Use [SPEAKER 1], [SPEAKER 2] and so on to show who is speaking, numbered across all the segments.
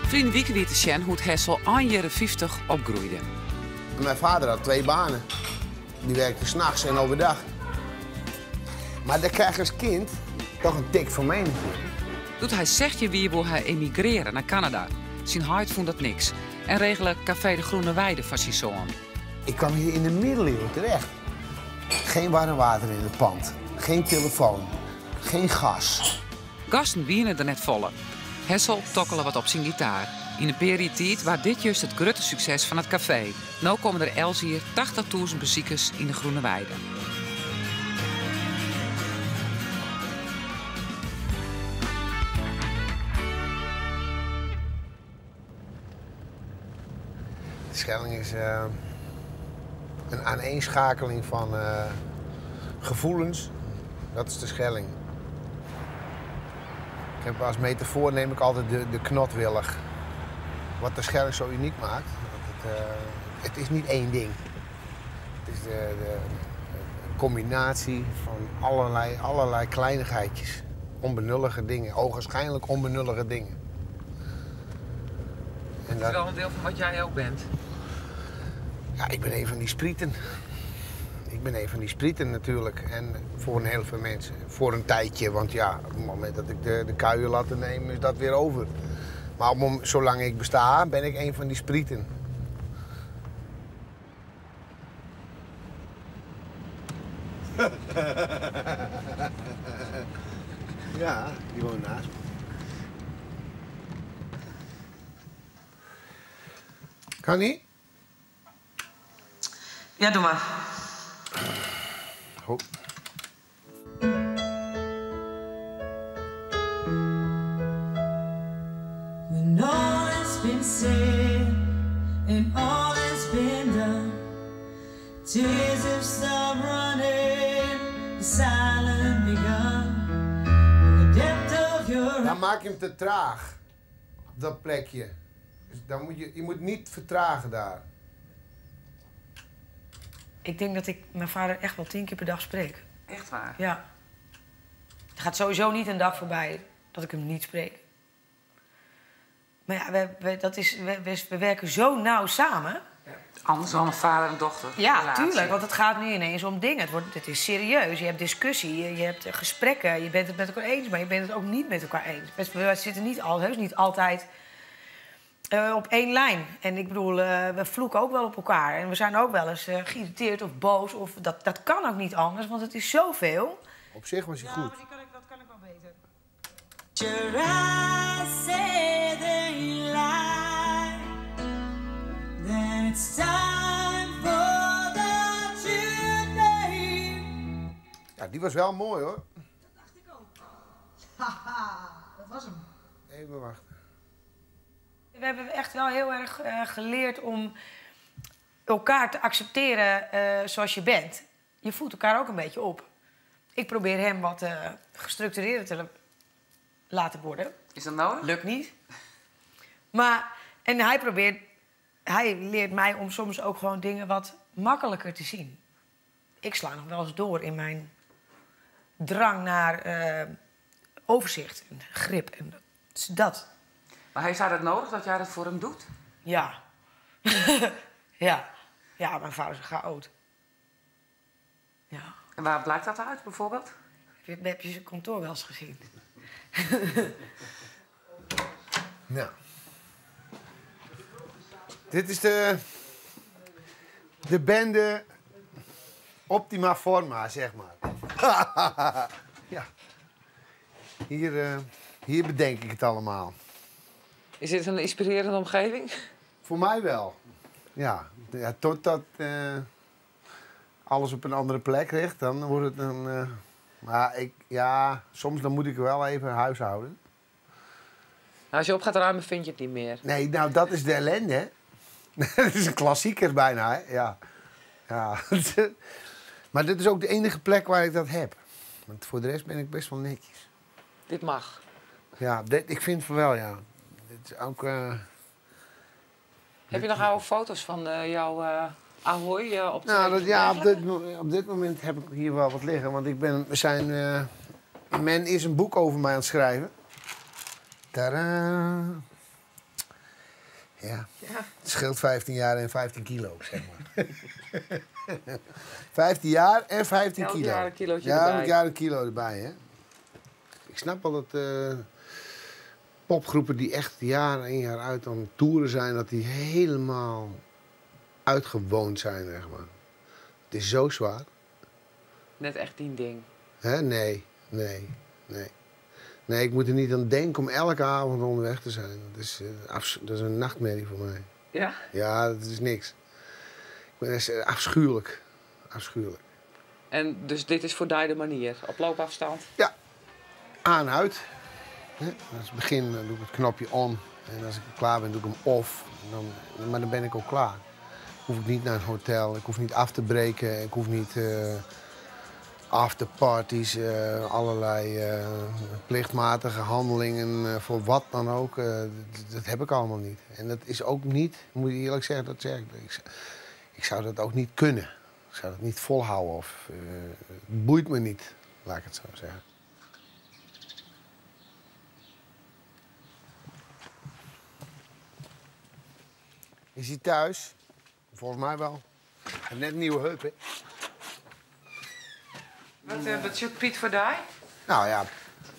[SPEAKER 1] Ferline wike wie te sjen hoe't Hessel ein jierren 50 opgroeide.
[SPEAKER 2] Mijn vader had twee banen. Die werkte 's nachts en overdag. Maar daar krijg je als kind toch een tik van mee natuurlijk.
[SPEAKER 1] Doe't hy 16 wie woe hy emigrearje nei Kanada. Syn heit fûn dat niks en regele Café de Groene Weide foar syn soan.
[SPEAKER 2] Ik kwam hier in de middeleeuwen terecht. Geen warm water in het pand, geen telefoon, geen gas.
[SPEAKER 1] Gasten wiene der net folle. Hessel tokkele wat op syn gitaar. Yn in pear jier tiid waard dit just it grutte sukses fan it kafee. No komme der elts jier 80.000 besikers yn de Groene Weide.
[SPEAKER 2] De Schelling is een aaneenschakeling van gevoelens. Dat is de Schelling. Ik heb als metafoor neem ik altijd de knotwillig. Wat de Schelling zo uniek maakt. Dat het is niet één ding. Het is de combinatie van allerlei kleinigheidjes. Onbenullige dingen, ogenschijnlijk onbenullige dingen. En
[SPEAKER 1] Dat is wel een deel van wat jij ook bent.
[SPEAKER 2] Ja, ik ben een van die sprieten. Ik ben een van die sprieten natuurlijk. En voor een heel veel mensen. Voor een tijdje, want op het moment dat ik de kuier laat nemen, is dat weer over. Maar zolang ik besta, ben ik een van die sprieten. Ja, die woont naast me. Kan niet?
[SPEAKER 3] Ja, doe maar.
[SPEAKER 2] Hop.
[SPEAKER 4] When all has been said and all has been done, tears have stopped running, the silence begun. In the depth of your
[SPEAKER 2] Dan maak je hem te traag op dat plekje. Dus dan moet je, je moet niet vertragen daar.
[SPEAKER 3] Ik denk dat ik mijn vader echt wel 10 keer per dag spreek.
[SPEAKER 1] Echt waar?
[SPEAKER 3] Ja. Er gaat sowieso niet een dag voorbij dat ik hem niet spreek. Maar ja, we werken zo nauw samen.
[SPEAKER 1] Ja. Anders dan een vader en dochter.
[SPEAKER 3] Ja,
[SPEAKER 1] relatie.
[SPEAKER 3] tuurlijk, want het gaat nu ineens om dingen. Het is serieus, je hebt discussie, je hebt gesprekken. Je bent het met elkaar eens, maar je bent het ook niet met elkaar eens. We zitten heus niet altijd op één lijn. En we vloeken ook wel op elkaar. En we zijn ook wel eens geïrriteerd of boos. Of dat kan ook niet anders, want het is zoveel.
[SPEAKER 2] Op zich was hij
[SPEAKER 3] Ja,
[SPEAKER 2] goed.
[SPEAKER 3] maar dat kan ik wel beter.
[SPEAKER 4] Your eyes say they lie. Then it's time for the truth, babe.
[SPEAKER 2] Ja, die was wel mooi, hoor.
[SPEAKER 3] Dat dacht ik ook. Haha, dat was hem.
[SPEAKER 2] Even wachten.
[SPEAKER 3] We hebben echt wel heel erg geleerd om elkaar te accepteren zoals je bent. Je voelt elkaar ook een beetje op. Ik probeer hem wat gestructureerder te laten worden.
[SPEAKER 1] Is dat nodig?
[SPEAKER 3] Lukt niet. Maar, en hij probeert, hij leert mij om soms ook gewoon dingen wat makkelijker te zien. Ik sla nog wel eens door in mijn drang naar overzicht en grip en dat.
[SPEAKER 1] Maar heeft hij dat nodig, dat jij dat voor hem doet?
[SPEAKER 3] Ja. Ja. Ja, mijn vader is een chaot. Ja.
[SPEAKER 1] En waar blijkt dat uit, bijvoorbeeld?
[SPEAKER 3] Heb je zijn kantoor wel eens gezien?
[SPEAKER 2] Nou. Dit is de bende Optima Forma. Ja. Hier bedenk ik het allemaal.
[SPEAKER 1] Is dit een inspirerende omgeving?
[SPEAKER 2] Voor mij wel. Ja, ja, totdat alles op een andere plek ligt, dan wordt het een... Maar ik, ja, soms dan moet ik wel even huishouden.
[SPEAKER 1] Als je op gaat ruimen, vind je het niet meer.
[SPEAKER 2] Nee, dat is de ellende, hè. Dat is een klassieker bijna, hè. Ja. Ja. Maar dit is ook de enige plek waar ik dat heb. Want voor de rest ben ik best wel netjes.
[SPEAKER 1] Dit mag?
[SPEAKER 2] Ja, ik vind van wel, ja. Dit is ook,
[SPEAKER 1] Heb je nog oude foto's van jouw Ahoy op de
[SPEAKER 2] Ja,
[SPEAKER 1] dergelijke?
[SPEAKER 2] op dit moment heb ik hier wel wat liggen. Want men is een boek over mij aan het schrijven. Tadaa. Ja. Het scheelt 15 jaar en 15 kilo, zeg maar. 15 jaar en 15
[SPEAKER 1] Elk
[SPEAKER 2] kilo.
[SPEAKER 1] jaar een kilootje
[SPEAKER 2] ja,
[SPEAKER 1] erbij.
[SPEAKER 2] elk jaar een kilo erbij, hè. Ik snap wel dat popgroepen die echt jaar in jaar uit aan het toeren zijn... dat die helemaal uitgewoond zijn, zeg maar. Het is zo zwaar.
[SPEAKER 1] Net echt die ding.
[SPEAKER 2] Hè? Nee, nee, nee. Nee, ik moet er niet aan denken om elke avond onderweg te zijn. Dat is, dat is een nachtmerrie voor mij.
[SPEAKER 1] Ja?
[SPEAKER 2] Ja, dat is niks. Ik ben echt afschuwelijk. Afschuwelijk.
[SPEAKER 1] En dus dit is voor die de manier, op loopafstand?
[SPEAKER 2] Ja, aan, uit. Hè? Als het begin dan doe ik het knopje on. En als ik klaar ben, doe ik hem off. En dan, maar dan ben ik ook klaar. Hoef ik niet naar een hotel, ik hoef niet af te breken, ik hoef niet afterparties, allerlei plichtmatige handelingen, voor wat dan ook. Dat heb ik allemaal niet. En dat is ook niet, moet ik eerlijk zeggen, dat zeg ik, ik zou dat ook niet kunnen. Ik zou dat niet volhouden of het boeit me niet, laat ik het zo zeggen. Is hij thuis? Volgens mij wel. Hij heeft net een nieuwe heup, hè?
[SPEAKER 1] Wat zit Piet voor die?
[SPEAKER 2] Nou ja,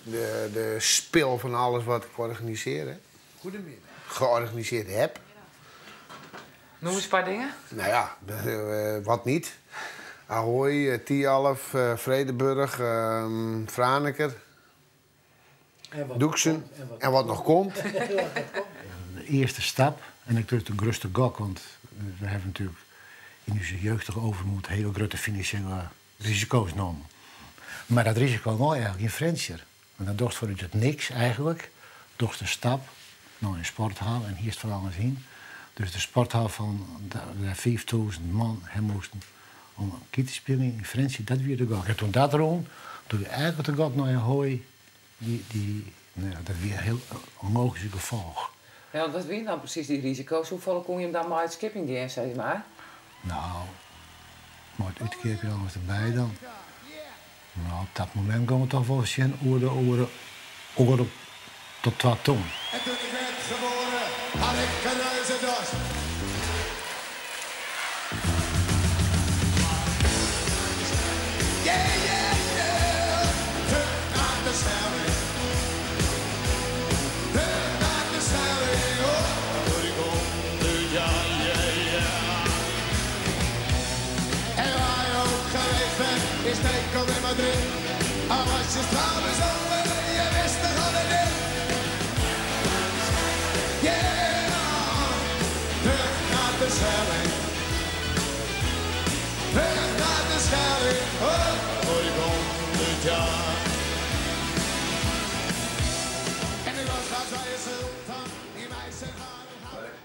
[SPEAKER 2] de spil van alles wat ik organiseer, hè. Goedemiddag. Georganiseerd heb.
[SPEAKER 1] Noem eens een paar dingen.
[SPEAKER 2] Nou ja, wat niet. Ahoy, Thialf, Vredenburg, Franeker,
[SPEAKER 5] En wat
[SPEAKER 2] Doeksen
[SPEAKER 5] nog komt, en wat
[SPEAKER 2] en wat nog komt.
[SPEAKER 5] De eerste stap, en ik doe het een grootste gok, want we hebben natuurlijk in onze jeugdige overmoed hele grote financiële risico's genomen. Maar dat risico nou eigenlijk in Frensjer. Want dat dacht voor u het niks eigenlijk. Doch de stap naar een sporthal en hier is het vooral eens in. Dus de sporthal van de 5000 man hem moesten om een kind te spelen in Frensjer, dat weer de gok. En toen dat rond, toen we eigenlijk de gok naar Ahoy, dat weer een heel onlogisch gevolg.
[SPEAKER 1] Ja, want wat waren nou precies die risico's? Hoeveel kon je hem dan maar uit skipping gaan, zeg maar?
[SPEAKER 5] Nou, maar het uitkijken dan was erbij dan. Nou, op dat moment komen we toch wel zien oren tot 2 ton.
[SPEAKER 6] En toen ik werd geboren, had ik een reuze dorst. Yeah, yeah, yeah. Terug naar de snelweg. Terug naar de snelweg. Oh, door ik 100 jaar, yeah, yeah. En waar je ook geweest bent, is Nederland in Madrid. Al was je trouwens over, je wist toch al het in. Yeah, terug naar de snelweg. Terug naar de snelweg. Oh, voor ik 100 jaar. En ik was daar, zei je sultan, die mij zijn haren had.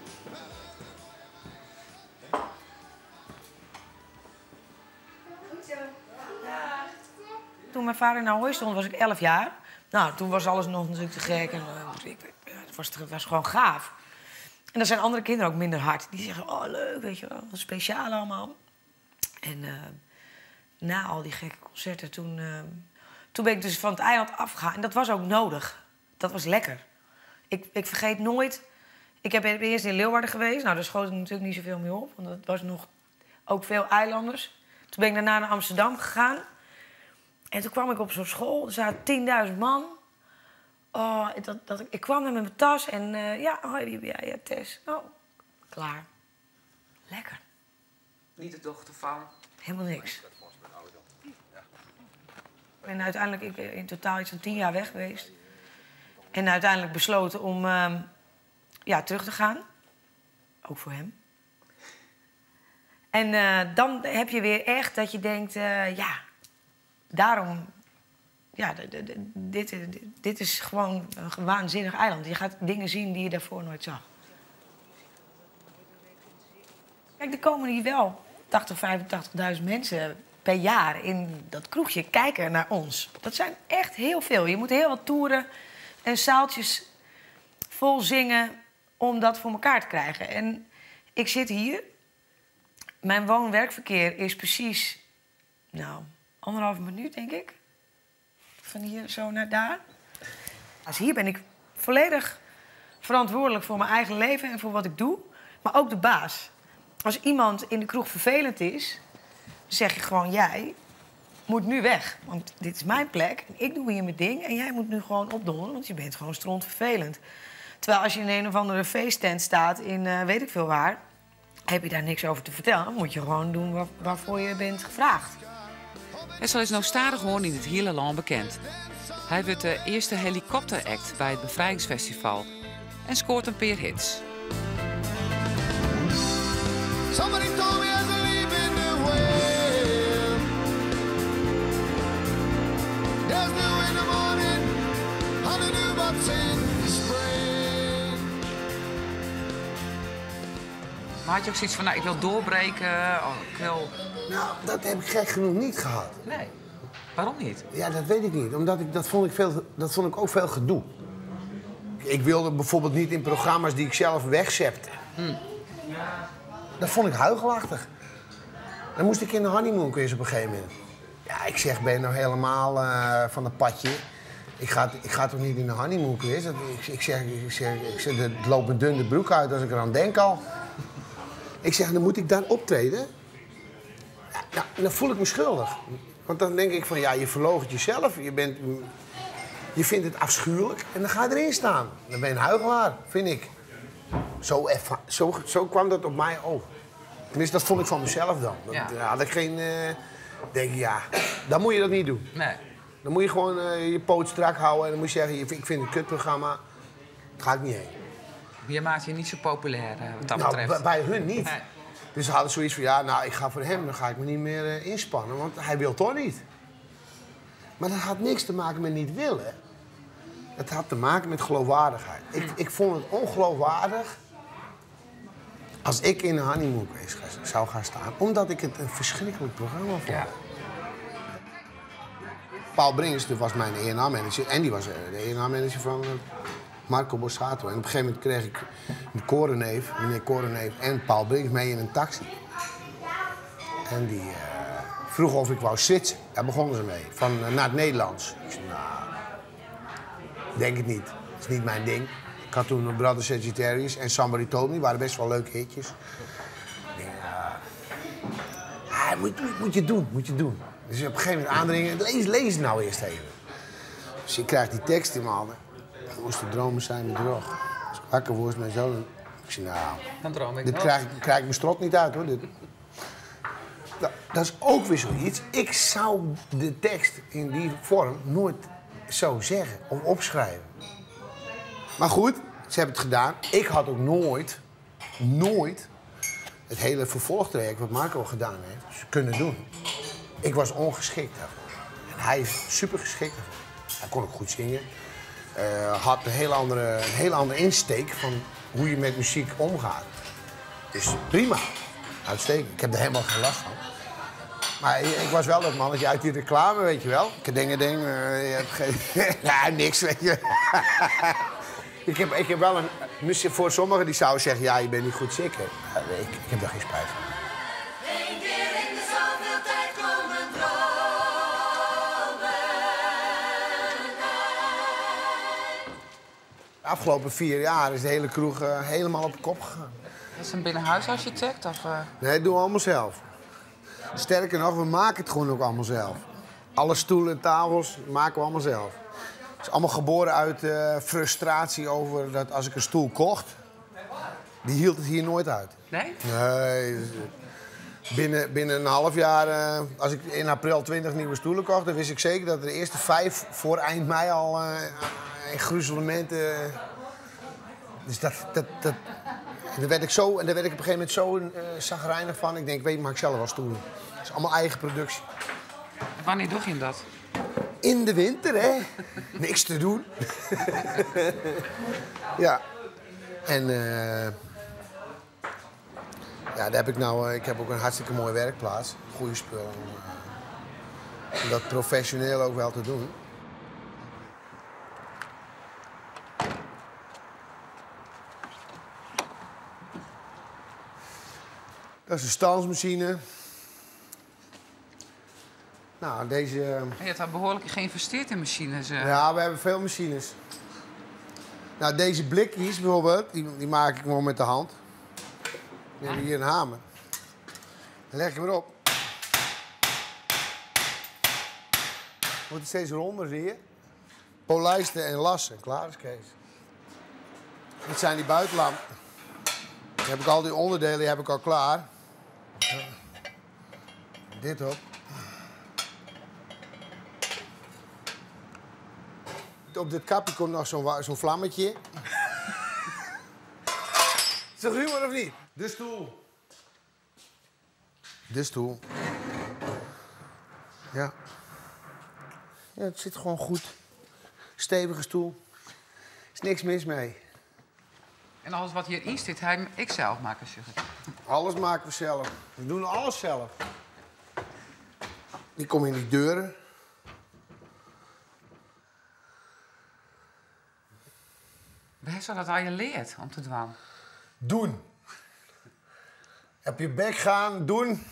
[SPEAKER 3] Toen mijn vader in Ahoy stond, was ik 11 jaar. Nou, toen was alles nog natuurlijk te gek. En het was gewoon gaaf. En dan zijn andere kinderen ook minder hard. Die zeggen, oh leuk, weet je wel, wat speciaal allemaal. En na al die gekke concerten, toen ben ik dus van het eiland afgegaan. En dat was ook nodig. Dat was lekker. Ik vergeet nooit... Ik heb eerst in Leeuwarden geweest. Nou, daar schoot ik natuurlijk niet zoveel meer op. Want dat was nog ook veel eilanders. Toen ben ik daarna naar Amsterdam gegaan. En toen kwam ik op zo'n school. Er zaten 10.000 man. Oh, ik kwam daar met mijn tas en ja, hoi, wie ben jij? Ja, Tess. Oh, klaar. Lekker.
[SPEAKER 1] Niet de dochter van?
[SPEAKER 3] Helemaal niks. En uiteindelijk, ik ben in totaal iets van 10 jaar weg geweest. En uiteindelijk besloten om terug te gaan. Ook voor hem. En dan heb je weer echt dat je denkt, ja, daarom... Ja, dit is gewoon een waanzinnig eiland. Je gaat dingen zien die je daarvoor nooit zag. Kijk, er komen hier wel 80, 85.000 mensen per jaar in dat kroegje kijken naar ons. Dat zijn echt heel veel. Je moet heel wat toeren en zaaltjes vol zingen om dat voor elkaar te krijgen. En ik zit hier. Mijn woon-werkverkeer is precies, 1,5 minuut, denk ik. Van hier zo naar daar. Dus hier ben ik volledig Verantwoordelijk voor mijn eigen leven en voor wat ik doe, maar ook de baas. Als iemand in de kroeg vervelend is, dan zeg je gewoon: jij moet nu weg. Want dit is mijn plek en ik doe hier mijn ding en jij moet nu gewoon opdonderen, want je bent gewoon strontvervelend. Terwijl als je in een of andere feesttent staat in weet ik veel waar, heb je daar niks over te vertellen. Dan moet je gewoon doen waarvoor je bent gevraagd.
[SPEAKER 1] Hessel is nog stadig gewoon in het hele land bekend. Hij wordt de eerste helikopteract bij het Bevrijdingsfestival en scoort een paar hits.
[SPEAKER 6] Somebody told me there's a leaf in the wind. There's dew in the morning, honeydew buds in spring.
[SPEAKER 1] Maar had je ook zoiets van, nou, ik wil doorbreken, of ik wil...
[SPEAKER 2] Nou, dat heb ik gek genoeg niet gehad.
[SPEAKER 1] Nee. Waarom niet?
[SPEAKER 2] Ja, dat weet ik niet. Omdat ik, dat, vond ik veel, dat vond ik ook veel gedoe. Ik wilde bijvoorbeeld niet in programma's die ik zelf wegzepte. Dat vond ik huichelachtig. Dan moest ik in de honeymoon quiz op een gegeven moment. Ja, ik zeg, ben je nou helemaal van het padje? Ik ga toch niet in de honeymoon quiz? Dat, ik, ik zeg, ik zeg, ik zeg, het loopt me dun de broek uit als ik eraan denk al. Ik zeg, dan moet ik daar optreden? Ja, nou, dan voel ik me schuldig. Want dan denk ik van, ja, je verloochent jezelf. Je vindt het afschuwelijk en dan ga je erin staan. Dan ben je een huichelaar, vind ik. Zo kwam dat op mij over. Tenminste, dat vond ik van mezelf dan. Dat, daar had ik geen... denk ik, ja, dan moet je dat niet doen.
[SPEAKER 1] Nee.
[SPEAKER 2] Dan moet je gewoon je poot strak houden en dan moet je zeggen, ik vind het een kutprogramma. Daar ga ik niet heen.
[SPEAKER 1] Je maakt je niet zo populair, wat dat betreft.
[SPEAKER 2] Bij hun niet.
[SPEAKER 1] Nee.
[SPEAKER 2] Dus ze hadden zoiets van, ja, nou, ik ga voor hem, dan ga ik me niet meer inspannen, want hij wil toch niet. Maar dat had niks te maken met niet willen. Het had te maken met geloofwaardigheid. Ik vond het ongeloofwaardig als ik in de honeymoon quiz zou gaan staan, omdat ik het een verschrikkelijk programma vond. Paul Bringers, dat was mijn E en R-manager en die was de E en R-manager van Marco Borsato. En op een gegeven moment kreeg ik een Koreneef, meneer Koreneef en Paul Bringers mee in een taxi. En die vroeg of ik wou switchen. Daar begonnen ze mee, van naar het Nederlands. Ik zei, nou, denk het niet. Dat is niet mijn ding. Ik had toen Brother Sagittarius en Somebody Told Me, waren best wel leuke hitjes. Ik denk, ah, moet je doen, moet je doen. Dus op een gegeven moment aandringen, lees het nou eerst even. Dus ik krijg die tekst in mijn handen. Ik moest de dromen zijn met bedrog. Als ik wakker word met zo, dan... Ik zei, nou,
[SPEAKER 1] Dan droom ik
[SPEAKER 2] dit
[SPEAKER 1] nog.
[SPEAKER 2] krijg ik mijn strot niet uit, hoor. Dit. Nou, dat is ook weer zoiets. Ik zou de tekst in die vorm nooit zo zeggen of opschrijven. Maar goed, ze hebben het gedaan. Ik had ook nooit het hele vervolgtraject wat Marco gedaan heeft, kunnen doen. Ik was ongeschikt daarvoor. En hij is super geschikt daarvoor. Hij kon ook goed zingen. Had een hele andere insteek van hoe je met muziek omgaat. Dus prima. Uitstekend. Ik heb er helemaal geen last van. Maar ik was wel dat mannetje uit die reclame, weet je wel. Ik denk, ding, je hebt geen ja, niks, weet je. Ik heb wel een... Misschien voor sommigen die zouden zeggen, ja, je bent niet goed ziek, hè. Ja, nee, ik heb daar geen spijt van.
[SPEAKER 4] Eén keer in de zoveel tijd komen dromen uit.
[SPEAKER 2] De afgelopen 4 jaar is de hele kroeg helemaal op de kop gegaan.
[SPEAKER 1] Dat is een binnenhuisarchitect? Of?
[SPEAKER 2] Nee, dat doen we allemaal zelf. Sterker nog, we maken het gewoon ook allemaal zelf. Alle stoelen en tafels maken we allemaal zelf. Het is allemaal geboren uit frustratie over dat als ik een stoel kocht, die hield het hier nooit uit.
[SPEAKER 1] Nee?
[SPEAKER 2] Nee. Binnen een half jaar, als ik in april 20 nieuwe stoelen kocht, dan wist ik zeker dat de eerste 5 voor eind mei al in gruzelementen. Dus dat, dat, dat, en daar werd ik zo, en daar werd ik op een gegeven moment zo chagrijnig van. Ik denk, weet je, maak ik zelf wel stoelen. Het is allemaal eigen productie.
[SPEAKER 1] Wanneer doe je hem dat?
[SPEAKER 2] In de winter, hè? Niks te doen. Ja. En ja, daar heb ik nou ik heb ook een hartstikke mooie werkplaats. Goeie spullen. Om dat professioneel ook wel te doen. Dat is een stansmachine. Nou, deze...
[SPEAKER 1] Je hebt daar behoorlijk geïnvesteerd in machines.
[SPEAKER 2] Ja, we hebben veel machines. Nou, deze blikjes bijvoorbeeld, die maak ik gewoon met de hand. We hebben hier een hamer. Dan leg ik hem erop. Wordt het steeds ronder, zie je? Polijsten en lassen. Klaar is Kees. Dit zijn die buitenlampen. Dan heb ik al die onderdelen die heb ik al klaar. Dit op. Op dit kapje komt nog zo'n vlammetje. Is dat humor of niet? De stoel. De stoel. Ja. Ja, het zit gewoon goed. Stevige stoel. Is niks mis mee.
[SPEAKER 1] En alles wat hierin zit, hij ik zelf maken, zeg ik.
[SPEAKER 2] Alles maken we zelf. We doen alles zelf. Die komen in die deuren.
[SPEAKER 1] Waar zou dat al je leert om te dwalen?
[SPEAKER 2] Doen. Op je bek gaan, doen.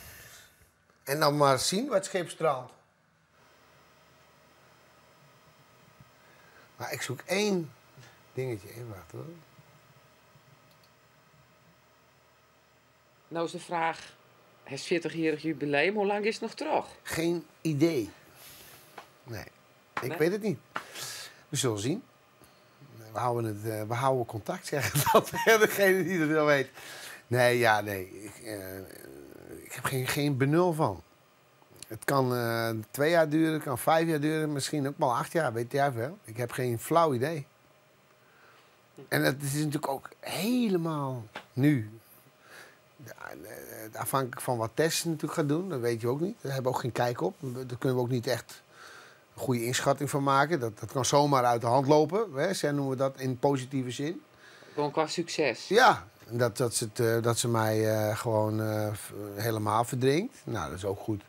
[SPEAKER 2] En dan maar zien wat schip strandt. Maar ik zoek één dingetje. Even wachten hoor.
[SPEAKER 1] Nou is de vraag, het 40-jarig jubileum, hoe lang is het nog terug?
[SPEAKER 2] Geen idee. Nee, ik
[SPEAKER 1] Nee?
[SPEAKER 2] weet het niet. We zullen zien. We houden contact, zeggen dat degene die het wel weet. Nee, ja, nee. Ik heb geen benul van. Het kan 2 jaar duren, het kan 5 jaar duren, misschien ook wel 8 jaar, weet jij wel. Ik heb geen flauw idee. En dat is natuurlijk ook helemaal nu. Ja, afhankelijk van wat Tess natuurlijk gaat doen, dat weet je ook niet. Daar hebben we ook geen kijk op. Daar kunnen we ook niet echt een goede inschatting van maken. Dat kan zomaar uit de hand lopen, hè? Zo noemen we dat in positieve zin.
[SPEAKER 1] Gewoon qua succes.
[SPEAKER 2] Ja, dat ze mij gewoon helemaal verdrinkt. Nou, dat is ook goed.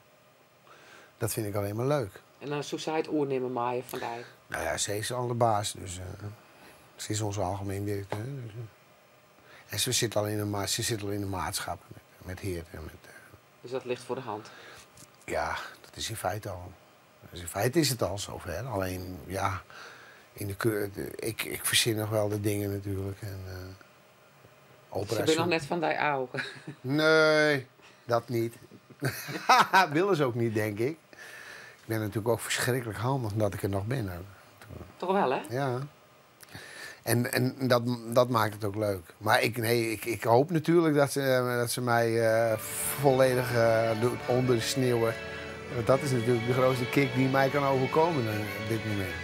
[SPEAKER 2] Dat vind ik alleen maar leuk.
[SPEAKER 1] En dan zou zij het oornemen maaien vandaag.
[SPEAKER 2] Nou ja, ze is al de baas, dus ze is onze algemeen directeur. Dus. En ze zit al in de ze zit al in de maatschap met Geert en met
[SPEAKER 1] Dus dat ligt voor de hand?
[SPEAKER 2] Ja, dat is in feite al. Dus in feite is het al zover. Alleen, ja, in de keur, de, ik, ik verzin nog wel de dingen natuurlijk. En
[SPEAKER 1] Ze ben nog net van die oude.
[SPEAKER 2] Nee, dat niet. Willen ze ook niet, denk ik. Ik ben natuurlijk ook verschrikkelijk handig dat ik er nog ben.
[SPEAKER 1] Toch wel, hè?
[SPEAKER 2] Ja. En dat maakt het ook leuk. Maar ik hoop natuurlijk dat ze mij volledig doet ondersneeuwen. Want dat is natuurlijk de grootste kick die mij kan overkomen op dit moment.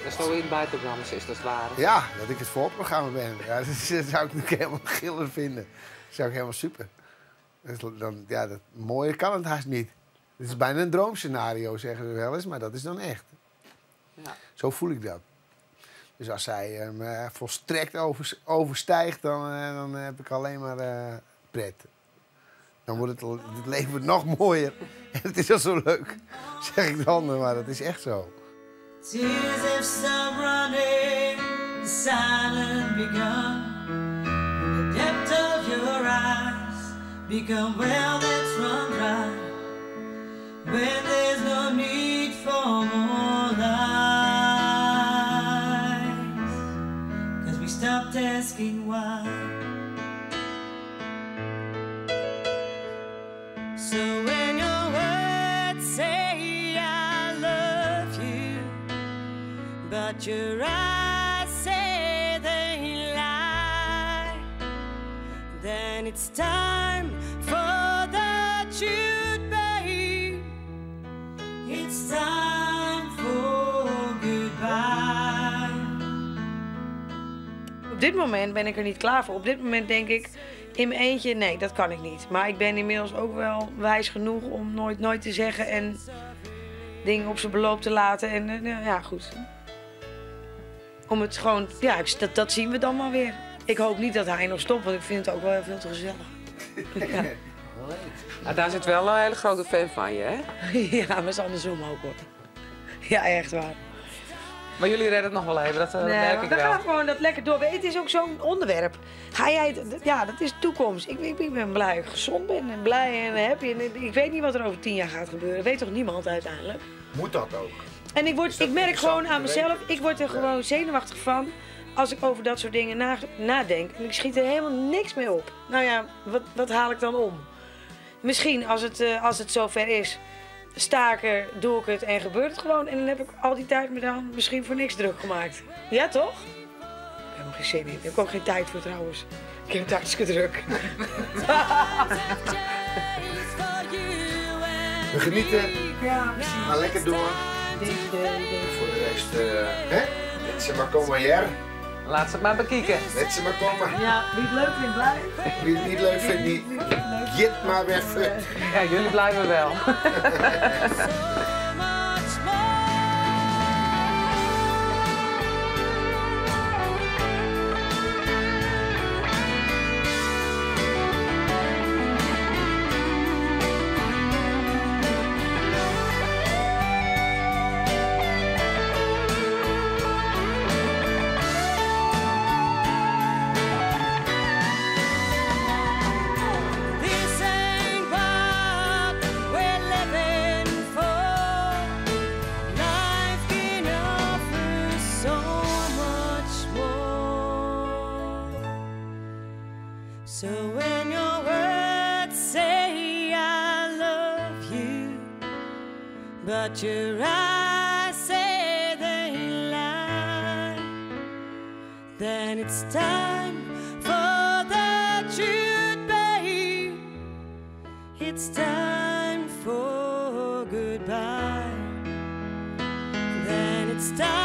[SPEAKER 1] Dat is toch in het buitenprogramma, is dat waar?
[SPEAKER 2] Ja, dat ik het voorprogramma ben. Ja, dat zou ik natuurlijk helemaal giller vinden. Dat zou ik helemaal super. Dus dan, ja, dat, mooier kan het haast niet. Het is bijna een droomscenario, zeggen ze wel eens, maar dat is dan echt.
[SPEAKER 1] Ja.
[SPEAKER 2] Zo voel ik dat. Dus als zij me volstrekt overstijgt, dan heb ik alleen maar pret. Dan wordt het leven nog mooier. En het is al zo leuk, zeg ik dan, maar dat is echt zo.
[SPEAKER 4] Tears have stopped running, the silence begun. The depth of your eyes become well that's run dry. When there's no need for more lies, because we stopped asking why. So when your words say I love you, but your eyes say they lie, then it's time for the truth, babe. It's time for goodbye.
[SPEAKER 3] Op dit moment ben ik er niet klaar voor. Op dit moment denk ik in mijn eentje, nee, dat kan ik niet. Maar ik ben inmiddels ook wel wijs genoeg om nooit, nooit te zeggen en dingen op zijn beloop te laten. En ja, goed. Om het gewoon, ja, dat zien we dan maar weer. Ik hoop niet dat hij nog stopt, want ik vind het ook wel veel te gezellig. Ja.
[SPEAKER 1] Nou, daar zit wel een hele grote fan van je, hè?
[SPEAKER 3] Ja, maar het is andersom ook, hoor. Ja, echt waar.
[SPEAKER 1] Maar jullie redden het nog wel even, dat
[SPEAKER 3] Nee,
[SPEAKER 1] merk ik
[SPEAKER 3] we
[SPEAKER 1] wel.
[SPEAKER 3] gaan gewoon dat lekker door. Het is ook zo'n onderwerp. Ga jij het, ja, dat is de toekomst. Ik ben blij dat ik gezond ben en blij en happy. En ik weet niet wat er over 10 jaar gaat gebeuren. Dat weet toch niemand uiteindelijk?
[SPEAKER 2] Moet dat ook?
[SPEAKER 3] En
[SPEAKER 2] Is dat
[SPEAKER 3] ik merk
[SPEAKER 2] interessant
[SPEAKER 3] gewoon aan
[SPEAKER 2] te weten?
[SPEAKER 3] mezelf, ik word er gewoon zenuwachtig van. Als ik over dat soort dingen nadenk en ik schiet er helemaal niks mee op. Nou ja, wat, wat haal ik dan om? Misschien als het, als het zover is, sta ik er, doe ik het en gebeurt het gewoon. En dan heb ik al die tijd me dan misschien voor niks druk gemaakt. Ja, toch? Ik heb helemaal geen zin in. Daar heb ik ook geen tijd voor trouwens. Ik heb het hartstikke druk.
[SPEAKER 2] We genieten,
[SPEAKER 3] Ja, precies.
[SPEAKER 2] maar lekker door. Voor de rest, hè? Let ze maar komen, Jer.
[SPEAKER 1] Laat ze het maar bekijken.
[SPEAKER 2] Let ze maar komen.
[SPEAKER 3] Ja, wie het leuk vindt, blijft.
[SPEAKER 2] Wie het niet leuk vindt, die git maar weer fut.
[SPEAKER 1] Ja, jullie blijven wel.
[SPEAKER 4] So much more. This ain't what we're living for. Life can offer so much more. So when your words say I love you, but your eyes say they lie, then it's time for the truth, babe. It's time for goodbye. Then it's time.